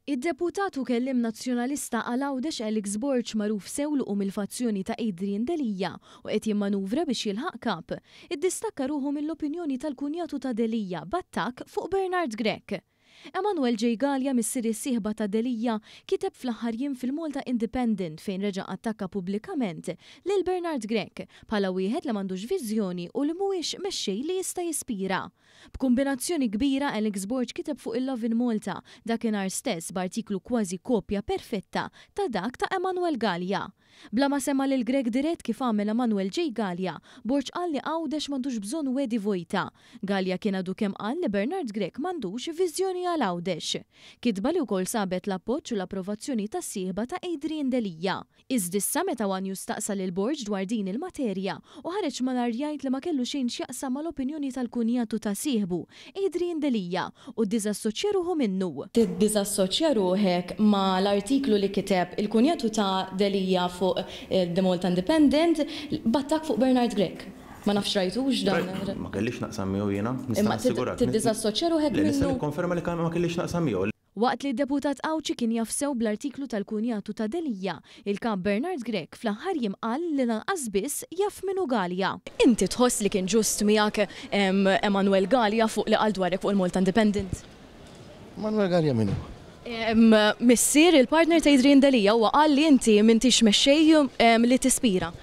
Id-Deputat u Kelliem Nazzjonalista għal Għawdex Alex Borg magħruf sew li hu mill-fazzjoni ta' Adrian Delia u qed jimmanuvra biex jilħaq Kap, iddistakka ruħu mill-opinjoni tal-kunjatu ta' Delia b'attakk fuq Bernard Grech. Emanuel J. Galea missier is-sieħba ta' Delia kiteb fl-aħħar jiem fil-Malta Independent fejn reġa' attakka pubblikament lil Bernard Grech bħala wieħed li m'għandux viżjoni u li mhuwiex mexxej li jista' jispira. B'kumbinazzjoni kbira Alex Borg kiteb fuq il-Lovin Malta dakinhar stess b'artiklu kważi kopja perfetta ta' dak ta' Emanuel Galea. Bla ma semma lil Grech dirett kif għamel Emanuel J. Galea, Borg qal li Għawdex m'għandux bżonn wegħdi vojta. Galea kien għadu kemm qal li Bernard Grech m'għandux viżjoni għal Għawdex. Kitba li wkoll sabet l-appoġġ u l-approvazzjoni tas-sieħba ta' Adrian Delia. Iżda issa meta One News staqsa lil Borg dwar din il-materja, u ħareġ malajr jgħid li ma kellu xejn x'jaqsam mal-opinjoni tal-kunjatu ta' sieħbu, Adrian Delia, u ddiżassoċja ruħu minnu. Tiddiżassoċja ruħek mal-artiklu li kiteb il-kunjatu ta' Delia fuq The Malta Independent b'attakk fuq Bernard Grech. Ma nafx rajtux dan. Ma kellix x'naqsam miegħu jiena, nista' nassigurak. Tiddiżassoċja ruħek minnu? Le, nista' nikkonferma li ma kellix x'naqsam miegħu. Waqt li d-Deputat Għawdxi kien jaf sew bl-artiklu tal-kunjatu ta' Delia, il-Kap Bernard Grech fl-aħħar jiem qal li lanqas biss jaf min hu Galea. Inti tħoss li kien ġust miegħek Emanuel Galea fuq li qal dwarek fuq il-Malta Independent? Emanuel Galea min hu? Missier il-partner ta' Adrian Delia huwa qal li inti m'intix mexxej li tispira.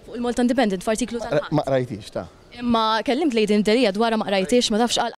Fuq il-Malta Independent f'artiklu tal-Ħadd. Ma qrajthiex ta. Imma kellimt lil Adrian Delia dwarha ma qrajthiex ma tafx x'qal.